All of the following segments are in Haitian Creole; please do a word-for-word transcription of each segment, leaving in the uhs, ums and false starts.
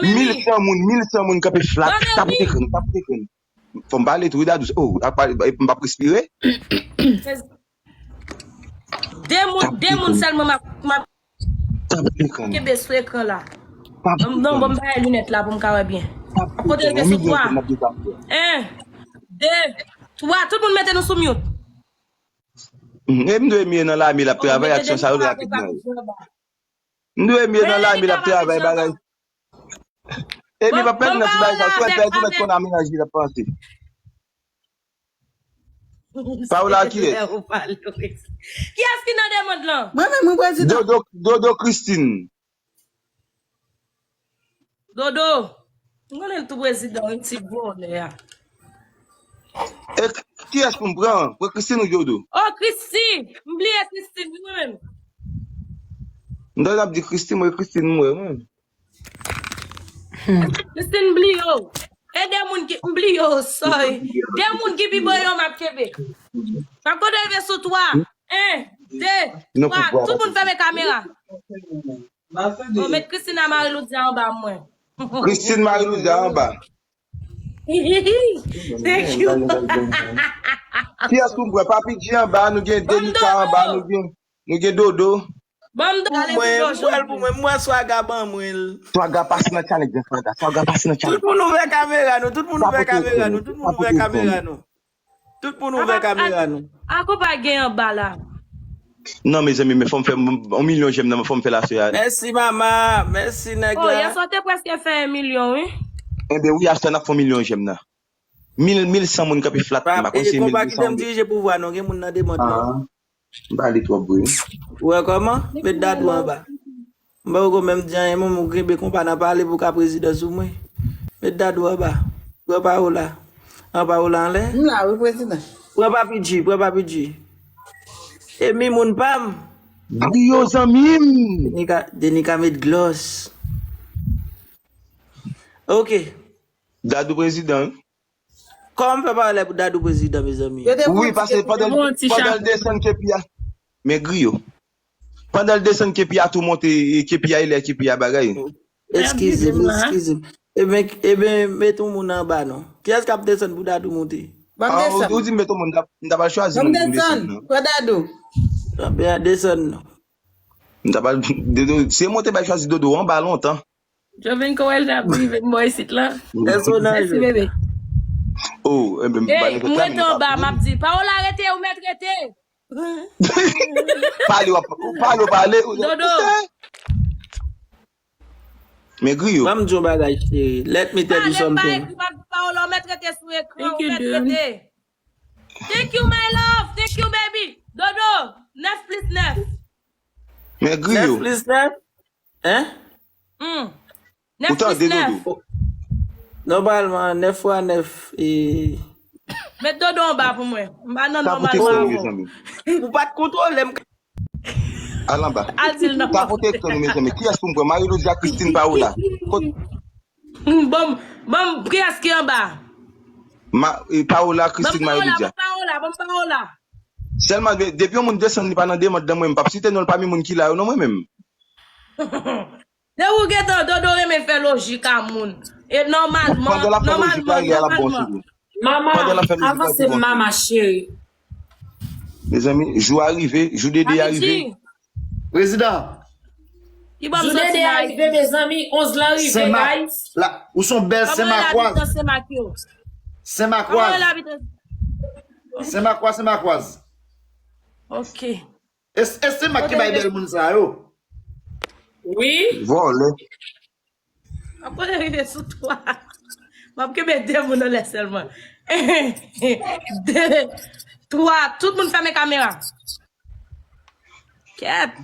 Mil san moun, mil san moun kanpe flat. Tapote kran, tapote kran. Fò m pale tou, wi, Dadou. Oh, ap pale, epi m p ap respire. De moun, de moun sèlman m ap, m ap kenbe sou ekran la. Non, bon, m bay linèt la pou m ka wè byen. Kote l te sou twa? En, de, twa. Tout moun mete nou sou mute. E m dwe miye nan lame l ap travay, aksyon sa yo rapid nan. M dwe miye nan lame l ap travay bagay. Epi pa pèdi nan ti bagay sa, sou pèdi ou mèt konn amenaje l ap panse. Paola kiyès? Kiyès ki nan demande lan? Mwen menm, wi, prezidan. Dodo, Dodo Christine. Dodo, m konnen l tou prezidan, yon ti vòlè a. E kiyès pou m pran? Pran Christine ou Dodo? Oh, Christine! M bliye Christine, wi, mwen menm. M tande ap di Christine, mwen Christine, mwen, mwen. Christine, m bliye w. E de moun ki, m bliye w, sorry. De moun ki pi bon yo m ap kenbe. M ap konte rive sou twa. En, de, twa. Tout moun fèmen kamera. Bon, met Christine a Marie Loudia anba mwen. Christine Marie Loudia anba. Thank you. Kiyès pou m pran? Papi G anba, nou gen Denika anba, nou gen, nou gen Dodo. Ban m Dodo. Mwen, m pran l pou mwen, m wè Swaga ban mwen l. Swaga pase nan challenge, Swaga. Swaga pase nan challenge. Tout moun ouvè kamera nou, tout moun ouvè kamera nou, tout moun ouvè kamera nou. Tout moun ouvè kamera nou. Ako pa gen anba la. Non, mezanmi, men fò m fè yon milyon jèm nan, fò m fè l aswè a. Mèsi, mama. Mèsi, nèg la. Oh, yè swa te prèske fè yon milyon, wi. Enben, wi, aswè n ap fè yon milyon jèm nan. Mil, mil san moun kanpe flat, m pa konn si mil san moun. Dirije pouvwa, non, gen moun nan demande, non. M pale twòp vre. Ou wè kòman? Met Dadou anba. M pa poko menm di anyen, men ou kenbe konpa nan pale pou ka prezidan sou mwen. Met Dadou anba. Pran Paola. An Paola anlè. M la, wi, prezidan. Pran Papi G, pran Papi G. E mi moun pa m. Griyo zanmi m. Denika, Denika met gloss. Ok. Dadou prezidan, wi. Kòman m fè paralèl pou Dadou prezidan, mezanmi? Wi, paske pandan, pandan l desann kepi a, men griyo. Pandan l desann kepi a tou monte, kepi a e lè kepi a bagay. Eskize m, eskize m. Eben, eben, met yon moun anba non. Kiyès k ap desann pou Dadou monte? Ban m desann. Ou di m met yon moun, m ta pral chwazi moun pou m desann nan. Pran Dadou. Anben, desann non. M ta pral, Dodo, se monte bay chwazi Dodo anba lontan. Joven Coel t ap rive m bò isit la. Pèsonaj. Mèsi, bebe. Oh, enben, m pa rete anba, m ap di, Paola rete, ou mèt rete. Pale, w ap, ou pale, w pale, ou Dodo. Men griyo. Ban m di yon bagay, cheri. Let me tell you something. Pale, m pa ekri, m ap di, Paola, ou mèt rete sou ekran, ou mèt rete. Thank you, my love. Thank you, baby. Dodo, nèf plis nèf. Men griyo. Nèf plis nèf? Hein? Hmm. Nèf plis nèf. Nòmalman, nèf fwa nèf, e. Met Dodo anba pou mwen. M pa nan nòmal sa avè w. Ou pa t kontwole m. Al anba. Al di l non. Tapote ekran nou, mezanmi. Kiyès pou m pran? Marie Loudia, Christine, Paola. Kot? Ban m, ban m, kiyès ki anba? Ma, e, Paola, Christine, Marie Loudia. Ban m Paola, ban m Paola. Sèlman, de-, depi yon moun desann, li pa nan demande nan mwen, m p ap site non l pami moun ki la yo, non, mwen menm. Depi w gentan, Dodo renmen fè lojik a moun. E nòmalman, nòmalman, nòmalman. Mama, avanse m, mama cheri. Mezanmi, jou a rive, jou Dede a rive. Prezidan. Jou Dede a rive, mezanmi, onz lan rive, guys. Ou son bèl Senmakwaz. Senmakwaz. Senmakwaz, Senmakwaz. Ok. E, e Senmak ki bay bèl moun sa yo? Wi. Vòlè. M ap konnen rive sou twa. M ap kenbe de moun anlè sèlman. De, twa. Tout moun fèmen kamera. Kèt.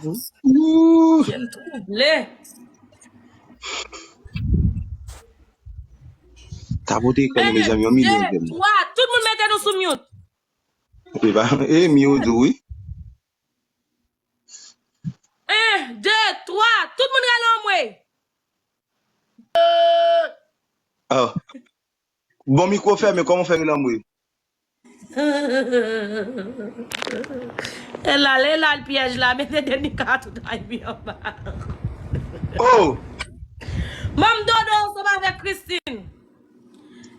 Jen twouble. Tapote ekran nou, mezanmi, yon milyon jèm. Twa. Tout moun mete nou sou mute. E pa, e mi yo di wi. En, de, twa, tout moun rele anmwe. Oh. Bon, mikwo fèmen, kòman w fè rele anmwe? E la, e la, pyèj la, mete Denika tout ay pi anba. Oh! Manm Dodo, Christine.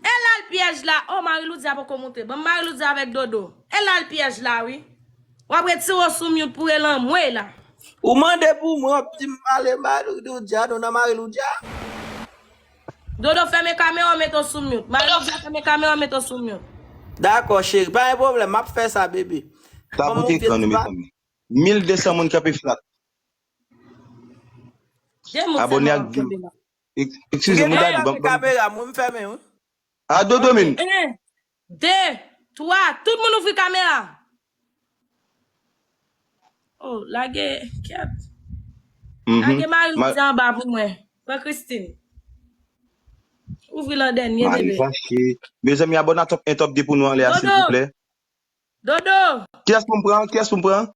E la l pyèj la. Oh, Marie Loudia poko moute. Bon, Marie Loudia avèk Dodo. E la l pyèj la, wi. W ap retire w sou mute pou rele anmwey la. Ou mande pou mwen, w ap di m pale Marie Loudia, nou nan Marie Loudia? Dodo, fèmen kamera w, mete w sou mute. Marie Loudia, fèmen kamera w, mete w sou mute. Dakò, cheri, pa gen pwoblèm, m ap fè sa, bebe. Tapote ekran nou, mezanmi. Mil de san moun kanpe flat. Abòne ak view. Eskize m, dadi. Kamera, mwen m fèmen, wi. A Dodo menm. En, de, twa, tout moun ouvri kamera. Oh, lage, kèt. Lage Marie Loudia anba pou mwen. Pran Christine. Ouvri l an dènye, bebe. Mezanmi, abòne a top en, top de pou nou anlè a, silvouplè. Dodo! Kiyès pou m pran? Kiyès pou m pran?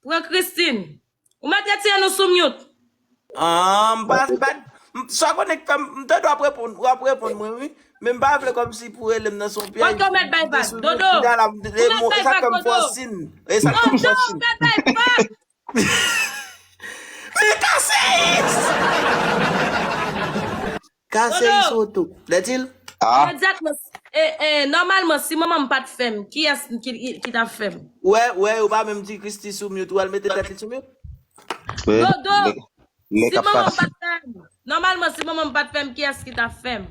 Pran Christine. Ou mèt retire nou sou mute. Ah, m pa, m pa, m, sa konnen ke m, m te dwe ap reponn, w ap reponn mwen, wi. Men m pa vle kòmsi pou rele m nan se yon pyèj. Dodo mèt bay vag. Dodo! Ou mèt bay vag, Dodo! E sa k fè m fè yon sin. E sa k fè m fè yon sin. Dodo, ou mèt bay vag! Men kaseyis! Kaseyis oto. Lètil? Ah. Immédiatement, e, e, nòmalman, si manman m pa t fè m, kiyès ki, ki, ki t ap fè m? Wè, wè, ou pa menm di Christie sou mute, ou al mete tèt li sou mute? Dodo, si manman m pa t fè m, nòmalman, si manman m pa t fè m, kiyès ki t ap fè m?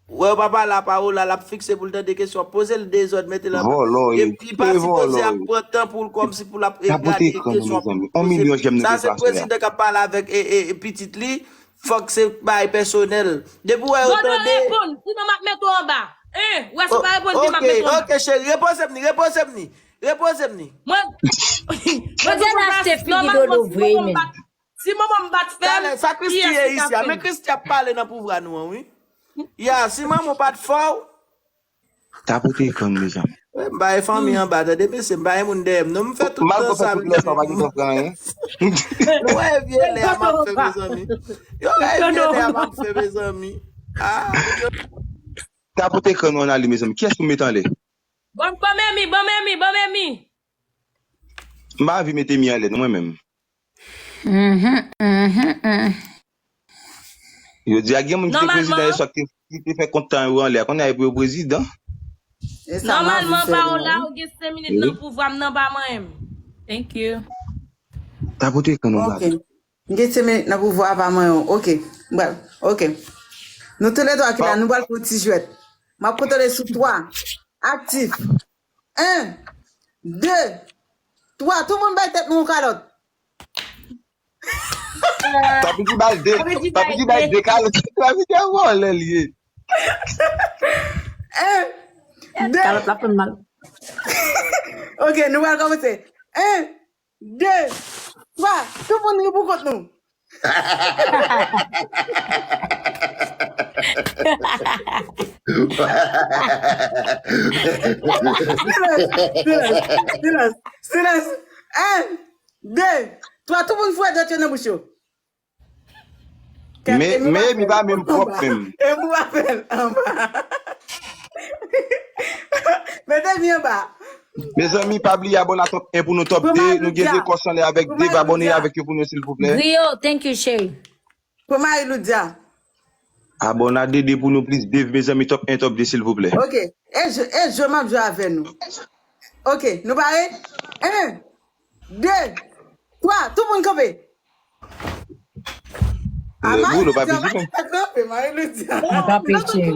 Wè, papa la, Paola, l ap fikse pou l tande kesyon, ap poze l dezòd, mete l anba. Vòlò, e, epi pa sipoze ap pran tan pou l kòmsi pou l ap gade kesyon, ap poze. Sa se prezidan k ap pale avèk, e, e, e pitit li, fòk se bagay pèsonèl. Depi w wè yo tande. Dodo, reponn, sinon m ap mete w anba. En, w wè si w pa reponn byen, m ap mete w anba. Ok, ok, cheri, repoze m ni, repoze m ni, repoze m ni. Mwen, mwen di pou sa, nòmalman, si manman m pa t, si manman m pa t fè m, kiyès ki t ap fè m? Men Christie ap pale nan pouvwa nou an, wi. Ya, si manman w pa t fè w. Tapote ekran nou, mezanmi. M pa gen fanmi anba, tande, mesye, m pa gen moun dèyè m. Non, m fè tout tan sa, m pa gen tan fè anyen. Yo wè vye lè a m ap fè, mezanmi. Yo wè vye lè a m ap fè, mezanmi. Ah. Tapote ekran nou ann ale, mezanmi. Kiyès pou mete anlè? Bon, bon, men mi, bon, men mi, bon, men mi. M pa anvi mete mi anlè, non, mwen menm. Mhm, mhm, mhm. Yo di a gen moun ki te prezidan yè swa ki te, ki te fè kont tan yo anlè a. Kounye a yo prezidan. Nòmalman, Paola, ou gen senk minit nan pouvwa m nan, pa manyen m. Thank you. Tapote ekran nou, baz. Ok. M gen senk minit nan pouvwa, pa manyen w. Ok. Bref, ok. Nou toulètwa ki la, nou pral fè yon ti jwèt. M ap kontole sou twa. Aktif. En, de, twa. Tout moun bay tèt nou yon kalòt. Papi di bay de. Papi di bay de kalòt. Papi di a vòlè l ye. En, de. Kalòt la fè m mal. Ok, nou pral kòmanse. En, de, twa. Tout moun ri pou kont nou. Silans, silans, silans, silans. En, de, twa, tout moun foure dwèt yo nan bouch yo. Men, men, mi pa menm pwòp menm. E pou apèl anba. Mete mi anba. Mezanmi, pa bliye abòne a top en pou nou, top de, nou gen de kòs anlè avèk Dave, abòne avèk yo pou nou, silvouplè. Griyo, thank you, cheri. Pou Marie Loudia. Abòne a Dede pou nou plis, Dave, mezanmi, top en, top de, silvouplè. Ok. E jwe, e jwe m ap jwe avè nou. Ok, nou pare? En, de, twa, tout moun kanpe. Marie Loudia, pa kite kanpe, Marie Loudia. Mwen kanpe, cheri.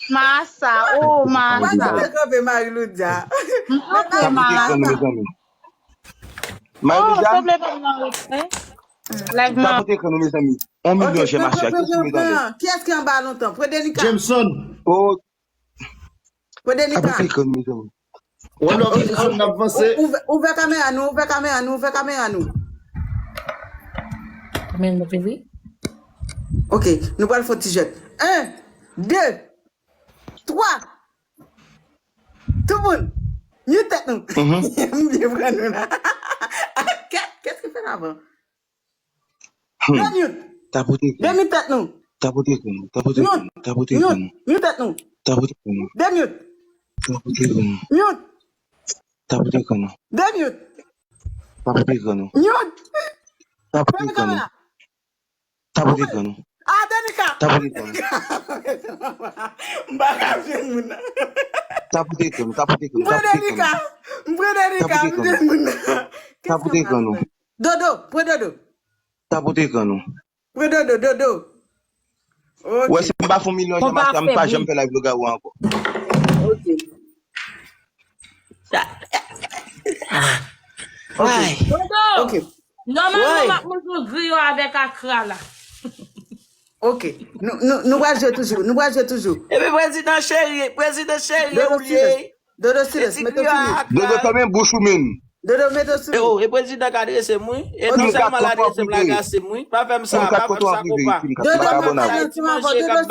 Masa, oh, masa. Mwen te kanpe Marie Loudia. M kanpe, masa. Marie Loudia. Sanble pa m nan wout, hein? Live mwen. Tapote ekran nou, mezanmi. On milyon jèm a chak. Kiyès ki anba lontan? Pran Denica. Jameson. Oh. Pran Denica. Tapote ekran nou, mezanmi. One Love Jameson, n ap vanse. Ouvè, ouvè kamera nou, ouvè kamera nou, ouvè kamera nou. Kamera nou ouvri? Ok, nou pral fè yon ti jwèt. En, de, twa. Tout moun, mute tèt nou. M byen pran nou la. Kè, kès ki fè l avan? Hmm. Demute. Tapote ekran. Demute tèt nou. Tapote ekran nou. Tapote ekran nou. Tapote ekran nou. Mute tèt nou. Tapote ekran nou. Demute. Tapote ekran nou. Mute. Tapote ekran nou. Demute. Tapote ekran nou. Mute. Tapote ekran nou. Tapote ekran nou. Ah, Danica! Tapote kò nou. M pa ka jwenn moun nan. Tapote kò nou, tapote kò nou, tapote kò nou. M pran Danica. M pran Danica, m jwenn moun nan. Tapote kò nou. Dodo, pran Dodo. Tapote kò nou. Pran Dodo, Dodo. Ou wè, si m pa fè yon milyon jan, m pa janm fè live lougawou ankò. Ok. Ay. Dodo. Ok. Nòmalman, m ap manj yon griyo avèk akra la. Ok. Nou, nou, nou pral jwe toujou. Nou pral jwe toujou. Epi prezidan cheri, prezidan cheri, Dodo, ou li ye. Silans. Dodo, silans. Mete w sou mute. Dodo, fèmen bouch ou menm. Dodo, mete w sou mute. E o, e prezidan k adrese m, wi. E non sèlman l adrese m, l agase m, wi. Pa fè m sa, pa fè m sa, konpa. Dodo, pa fè m sa, ti manman, Dodo, silans.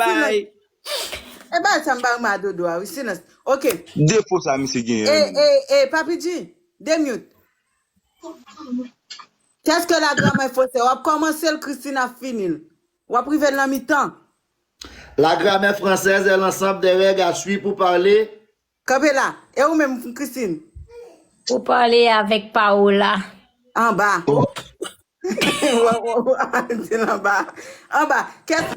E bagay sa m pa renmen a Dodo a, wi, silans. Ok. Defo sa misye genyen. E, e, e, Papi G, de minit. Qu'est-ce que la grammaire française? W ap kòmanse l, Christine ap fini l. W ap rive l nan mitan. La grammaire française est l'ensemble des règles à suivre pour parler. Kanpe la. E ou menm, Christine? Pour parler avec Paola. Anba. Anba. Qu'est-ce